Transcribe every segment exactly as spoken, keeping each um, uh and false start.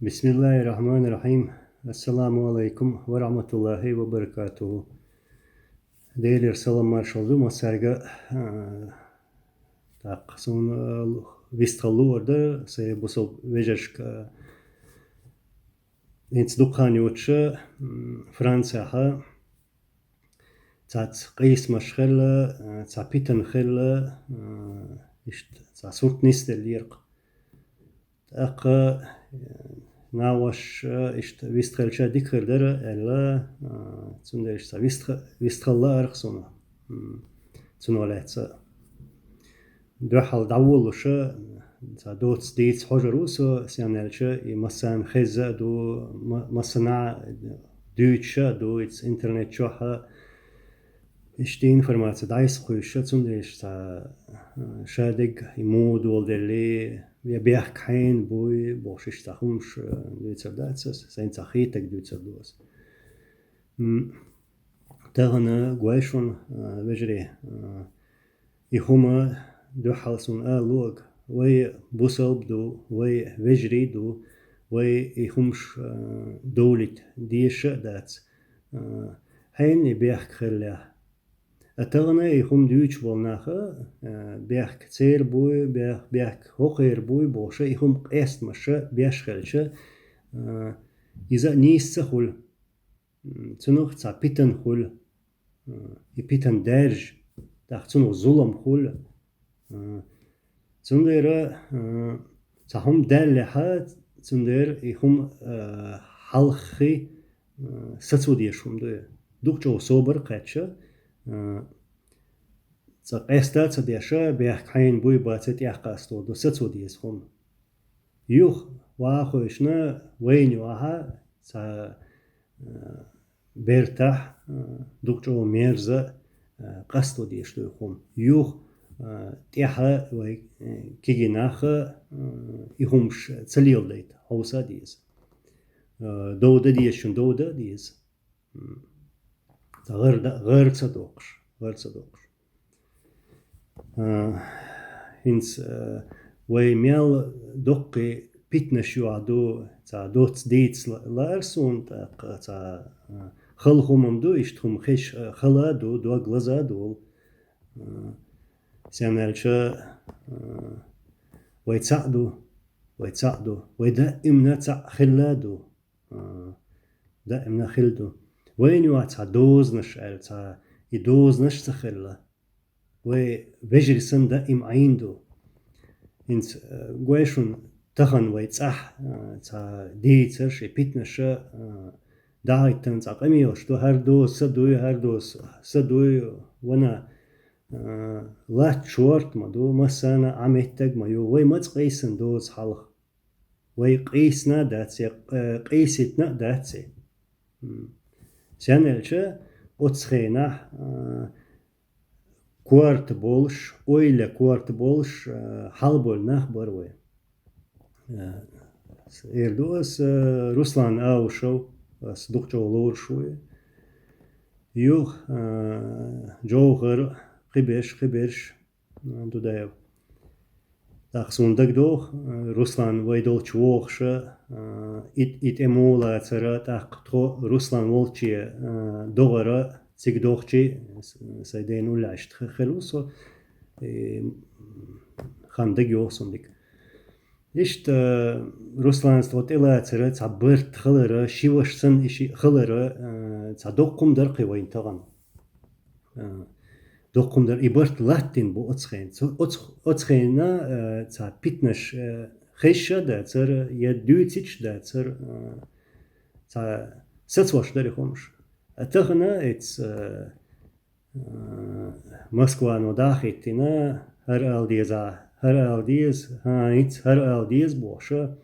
بسم الله الرحمن الرحيم. السلام عليكم ورحمة الله وبركاته. Делера салам маршалла ду массаьрга. ТӀаккха суна вистхила луъург да, сай бусалба вежаршка. ХӀинца дукха хан йоцуш Францехь цхьацца къийсамаш хилла, цхьа питана хилла, иштта цхьа сурт нисделлера-кх. ТӀаккха нахаша иштта вистхилча дика хир дара аьлла, цундела иштта цхьа вистха-, вистхила лаьара-кх суна цунах лаьцна. Дуьххьал дӀаволалуш, цхьа доцца дийца хьожур ву со, сенна аьлча, и массарна хезна а ду, ма-, массанхьа дуьйцуш а ду, иза интернет чохь а иштта информаци дӀасакхуьйсуш, цундела иштта цхьа шадерг и муха доладелла, я бехк хьенан буй бохуш, иштта цхьа хӀумаш дуьйцур дац аса, сайна цхьа хетарг дуьйцур ду аса. Тахана гой шуна, вежарий, и хӀума дуьххьал суна ала луъург, вай бусалба ду, вай вежарий ду, вай и хӀумаш довлийта дезаш а дац. Хьенан и бехк хиллехь. А тахана и хӀума дуьйцуш болу наха бехк церан буй, бех-, бехк хӀокхеран буй бохуш, и хӀума къестамаш беш хилча, иза а нийса ца хуьлу. Цунах цхьа питана хуьлу, и питана даьржа, тӀаккха цунах зулам хуьлу. Цундела цхьа хӀума даьллехь, цундела и хӀума хьалххе сацо дезаш хӀума ду. Дукха чӀогӀа собар кхаьчча, цкъа къаста а ца деш, бехк хьенан буй баций тӀаккха къасто ду, сацо деза хӀума. Юха ваха хевшина вайна юьхьа цхьа бертахь дукха чӀогӀа мерза къасто дезаш ду и хӀума. Юха тӀаьхьа вай кегий нах и хӀумаш ца леладайта хьовса а деза. Дов дан дезачунна дов дан а деза. ГӀар дан, гӀар ца доккхуш, гӀар ца доккхуш. ХӀинца вай мел доккхий питанаш юьхь ду, цхьа доцца дийца ла-, лаьара суна, тӀаккха цхьа хала хӀума ду, иштта хӀума хезаш хала а ду, дог лаза а долу. Сенна аьлча, вай цхьаъ ду, вай цхьаъ ду, вай даимна цхьаъ хилла а ду. Даимна хилла ду. Вайна юьхь цхьа дозанаш аьлла, цхьа и дозанаш ца хилла. Вай вежарий санна даим Ӏийна ду. ХӀинца гой шуна тахана вай цӀахь цхьа дийцарш, и питанаш дӀахӀиттина цхьа къамелаш ду, хӀара доза са дуй, хӀара доза са дуй, вана латта шорта ма ду, массарна а меттиг ма ю, вай маца къийсина доза хьалха. Вай къийсина а дац, я къийсийтина а дац. Сенна аьлча, оцу хенахь корта болуш, ойла корта болуш хьалаболу нах бара вай. Эр ду аса Руслан Аушев, аса дукха чӀогӀа лоруш ву. Юха Джовхар, кхиберш, кхиберш. Дудаев. ТӀаккха суна дагадогӀу, Руслан вай долчу вогӀуша, и, и тӀе муха лацара, тӀаккха тхо Руслан волче догӀара, цига дохчий, сайн дена уллаьӀашта хи-, хилла ву со, и хан дагайогӀу суна дика. Иштта Русланца тхо тӀелацара, цхьа барт халара, ши ваша санна и ши халара, цхьа доккхум дара кхин вайна тахана. Доккхум дара, и барт латтина бу оцу хенахь. Цу-, оцу, оцу хенахь цхьа питанаш хезаш а дацара, я дуьйцуьйтуш а дацара, цхьа сацош дара и хӀумаш. А тахана эца Москвано дӀахӀиттина, хӀара ала деза, хӀара ала деза, хӀан, хӀинца хӀара ала деза бохуша,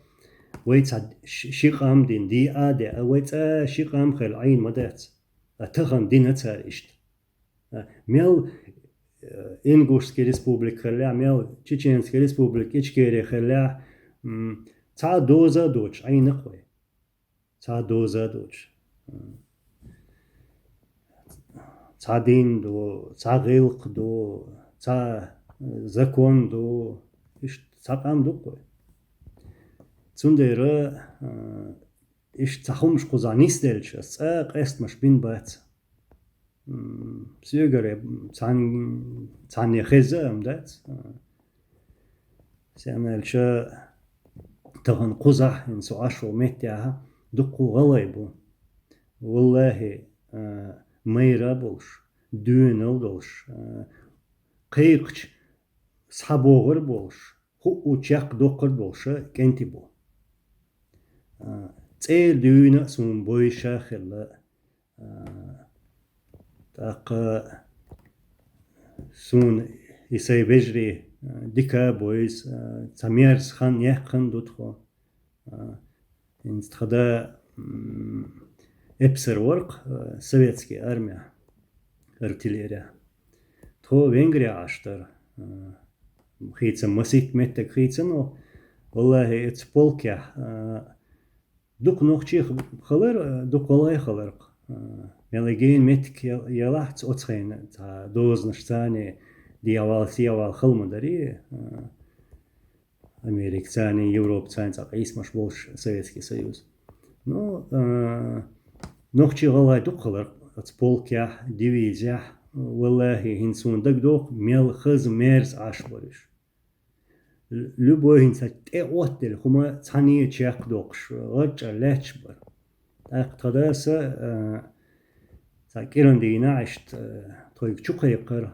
вай цхьа ши, ши къам дина, диъа а деа, вай цкъа ши къам хила Ӏийна ма дац. А тахана дина цара иштта. Мел Ингушский республика хиллехь, мел Чеченский республика, Ичкери хиллехь, цхьа а доза а доцуш Ӏийна-кх вай. Цхьа а доза а доцуш. Цхьа дин ду, цхьа гӀиллакх ду, цхьа закон ду, иштта цхьа къам ду-кх вай. Цундела, а, иштта цхьа хӀумаш кхузахь нисделча, ас цкъа къестамаш бина бац. М, соьгара цхьан-, цхьанне хеза а ма дац. А, сенна аьлча, тахана кхузахь, хӀинца со Ӏаш волу меттехь, дуккха гӀалгӀай бу. ВаллахӀи, а, майра а болуш, доьналла а долуш, а, кхайкхича схьабогӀур а болуш, хӀуъу чекхдоккхур а болуш кӀентий бу. А, цӀера дуьйна а суна бойша а хилла. А, тӀаккха суна и сайн вежарий, а, дика а бойза, а, цхьа мерза хан яьккхина ду тхо. А, хӀинца тхан да, м, эпсар вара-кх, а, советский армехь, артиллерия. Тхо Венгрехь Ӏаш дара. А, хийцам масийтта меттиг хийцина, но, валлахӀи, оцу полкехь, а, дукха нохчий х-, хилар, а, дукха гӀалгӀай хилар-кх. А, мел гена меттиг я-, ялахь цу оцу хенахь, цхьа дозанаш царний дехьавала, сехьавала хала ма дарий, а, Америка царний, Европа царний цхьа къийсамаш болуш Советский Союз. Ну, а, нохчий, гӀалгӀай дукха хилар оцу полкехь, дивизехь, валлахӀи, хӀинца суна дагадогӀу, мел хаза, мерза Ӏаш бара уьш. Л-, любой хӀинца тӀе оттаделла хӀума цхьанне чекхдоккхуш, гӀарчӀа лаьтташ бара. ТӀаккха тхан дас, а, цхьа кӀиран дийнахь иштта, а, тхоьга чу кхайкхара,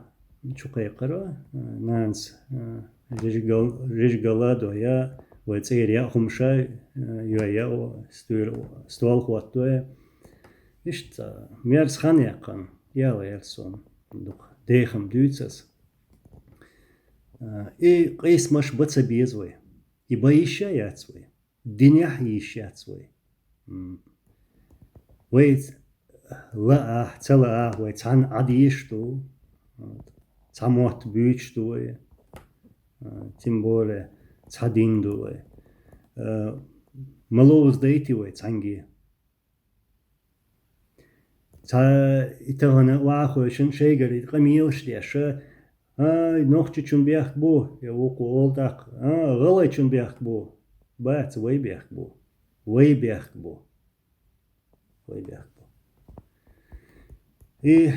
чу кхайкхара, а, нанас, а, жижигал-, жижигал а дой, вай цӀера яа хӀумаш а, а, йой, стуьйра, стол хӀоттадой. Иштта, а, мерза хан яьккхина, яла яра суна, дукха дехам дуьйцу ас. А, и къийсамаш бан ца беза вай. И бан йиш а яц вай. Динехь а йиш яц вай. М. Вай ц-, лаахь, ца лаахь, вай цхьаьна Ӏа дезаш ду. Вот. Цхьа мотт буьйцуш ду вай. А, тем более, цхьа дин ду вай. А, ма ловзадайтий вай цхьаьнгге. Цхьа и тахана охьахевшина шайгара и къамелаш деш, а, ай, нохчичун бехк бу, я вукхо олу тӀаккха, а, гӀалгӀайчун бехк бу. Бац, вай бехк бу. Вай бехк бу. Вай бехк бу. И,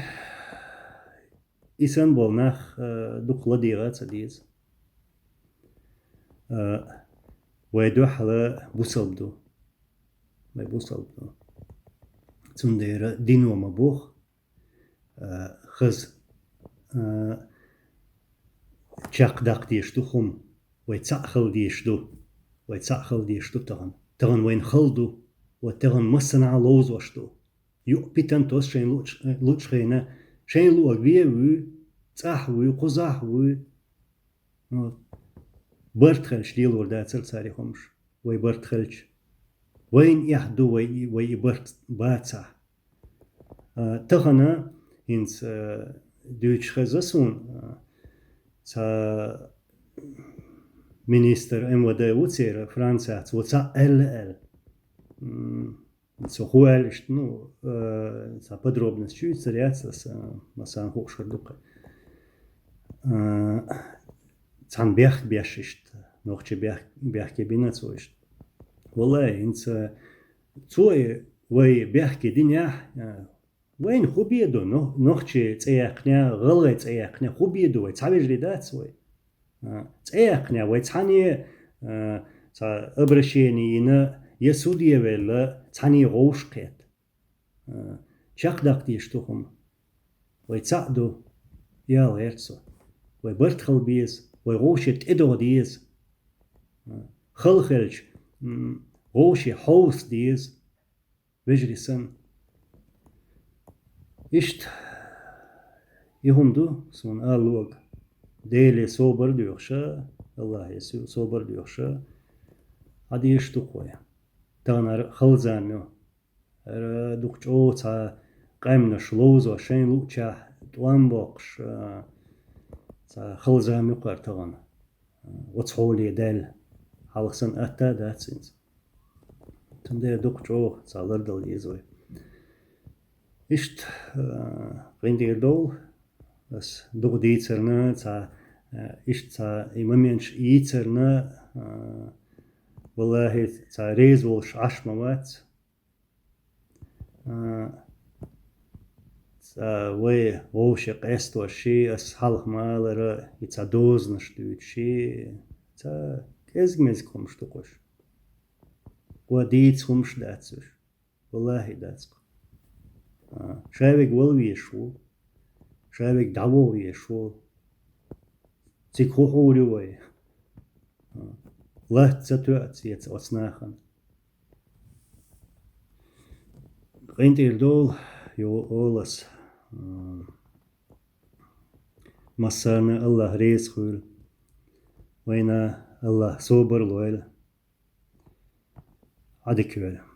и санна болу нах, а, дукха ладегӀа а ца деза. А, вай дуьххьара бусалба ду. Вай бусалба ду. Цундела дино ма боху, а, хаза, а, чекхдаккха дезаш ду хӀума. Вай цхьаъ хила дезаш ду. Вай цхьаъ хила дезаш ду тахана. Тахана вайна хала ду. Вай тахана массанхьа ловзош ду. Юкъа питана тосу шайна луъучу-, луъучу хенахь, шайна луъург вен а вуй, цӀахь а вуй, кхузахь а вуй. Ну, барт хилча лелор дацара цара и хӀумаш, вай барт хилча. Вайна эхь ду вай, вай и барт бацахь. А, тахана хӀинца, а, дуьйцуш хеза суна, а, цхьа министр МВД ву церан, Францехь, цо цхьаъ аьлла аьлла. М, Со хӀун аьлла иштта, ну, э, цхьа подробность чуьйцур яц аса, э, массарна хууш хир ду-кх. Э, цхьана бехк беш иштта, нохчий бехк-, бехке бина цо иштта. Валлай, хӀинца цо и вай бехке динехь, э, вайна хӀун бен ду, но-, нохчий цӀе яьккхинехь, гӀалгӀай цӀе яьккхинехь, хӀун бен ду вай, цхьа вежарий дац вай? А, цӀе яьккхинехь вай цхьанне, а, цхьа обращение йина, я суде велла, цхьанне вовшахкхетта. А, чекхдаккха дезаш ду хӀума. Вай цхьаъ ду, яла гӀерта со. Вай барт хила беза, вай вовше тӀедогӀа деза. А, хала хилча, м, вовше хьовса деза. Вежарий санна. Иштта, и хӀума ду суна ала луург. Деле собар а доьхуш, Аллахье со-, собар а доьхуш, Ӏадеш ду-кх вай. Тахана хӀара хала зама ю. ХӀара дукха чӀогӀа цхьа къаьмнаш ловзош, шайна луъучохь тӀом боккхуш, а, цхьа хала зама ю-кх хӀара тахана. Оцу хьоле даьлла, хьалха санна атта а дац хӀинца. Цундела дукха чӀогӀа цхьа лардала деза вай. Иштта, а, къинтӀера довла, ас дукха дийцарна, цхьа, а, иштта цхьа и моменташ йийцарна, а, Валлахьи, цхьа реза волуш Ӏаш ма вац. А, цхьа вай вовшийн къастош ши, ас хьалха ма аллара, и цхьа дозанаш дуьйцуш ши, цхьа кӀезиг-мезиг хӀумаш ду-кх уьш. Кхо дийца хӀумаш дац уьш. Валлахьи, дац-кх. А, ша верг вала везаш ву, ша верг дӀаваха везаш ву. Цига хӀун хьур ю вай? А, латта ца тоьа цецан оцу нахана. КъинтӀера довла, йо, олу ас. А, массарна а Аллахь реза хуьлда. Вайна Аллахь собар лойла. Ӏадика йойла.